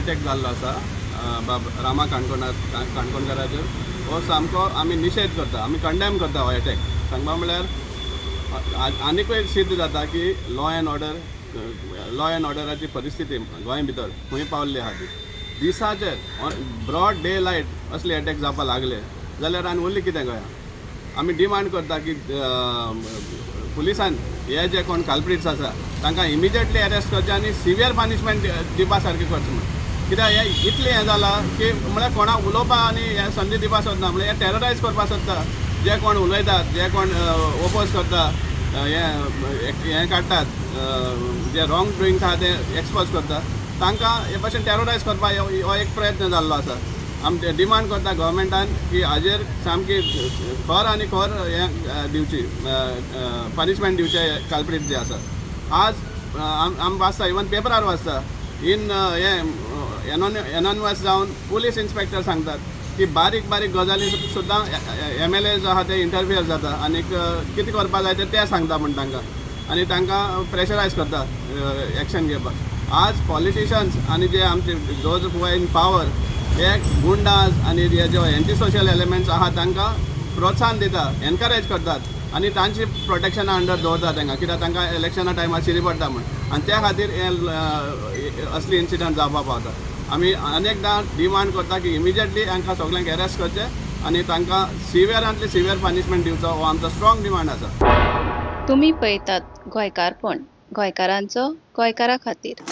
Attack जाल्लो आसा बाब रामा काणकोणार काणकोणकाराचेर, हो सामको आमी निशेध करता, आमी कंडेम करता हो एटॅक. सांगपा म्हळ्यार आनीकूय एक सिद्ध जाता की लॉ एंड ऑर्डराची परिस्थिती गोंय भितर खंय पावल्ली आहा ती. दिसाचेर ब्रॉड डे लायट असले एटॅक जावपाक लागले जाल्यार आनी उरलें कितें गोंया? आमी डिमांड करता की पुलिसान हे जे कोण कल्प्रिट्स आसा तांकां इमिजिएटली अरेस्ट करचे आनी सिवियर पनिशमेंट दिवपा सारकें करचें म्हूण. कित्याक हें इतलें हें जालां की म्हळ्यार कोणाक उलोवपाक आनी हें संदी दिवपाक सोदना, म्हळ्यार हे टॅररायज करपाक सोदता. जे कोण उलयतात, जे कोण ओपोज करता, हें हें काडटात, जे रॉंग डुईंग्स आहा ते एक्सपोज करता, तांकां हे भशेन टॅररायज करपाक हो एक प्रयत्न जाल्लो आसा. आमी डिमांड करता गव्हर्मेंटान की हाजेर सामकी खर आनी खर हें दिवची, पनिशमेंट दिवचे कल्प्रीट जे आसा. आज आमी वाचता, इवन पेपरार वाचता, इन हें एनॉनिमस जावन पुलीस इन्स्पेक्टर सांगतात की बारीक बारीक गजाली सुद्दां एमएलए जो आहा ते इंटरफियर जाता आनीक कितें करपा जाय तें ते सांगता म्हण तांकां आनी तांकां प्रेशरायज करता एक्शन घेवपाक. आज पॉलिटिशन्स आनी जे आमचे those who are in power हे गुंडाज आनी हे जे एंटी सोशल एलिमेंट्स आहा तांकां प्रोत्साहन दिता, एनकरेज करतात आनी तांची प्रोटेक्शना अंडर दवरता तांकां, कित्याक तांकां इलेक्शना टायमार शिरी पडटा म्हूण. आनी त्या खातीर हे असली इन्सिडंट जावपाक पावता. आमी अनेकदां डिमांड करता की इमिजिएटली हांकां सगल्यांक अरेस्ट करचे आनी तांकां सिवियरांतली सिवियर पनिशमेंट दिवचो, हो आमचो स्ट्रॉंग डिमांड आसा. तुमी पळयतात गोंयकारपण, गोंयकारांचो गोंयकारा खातीर.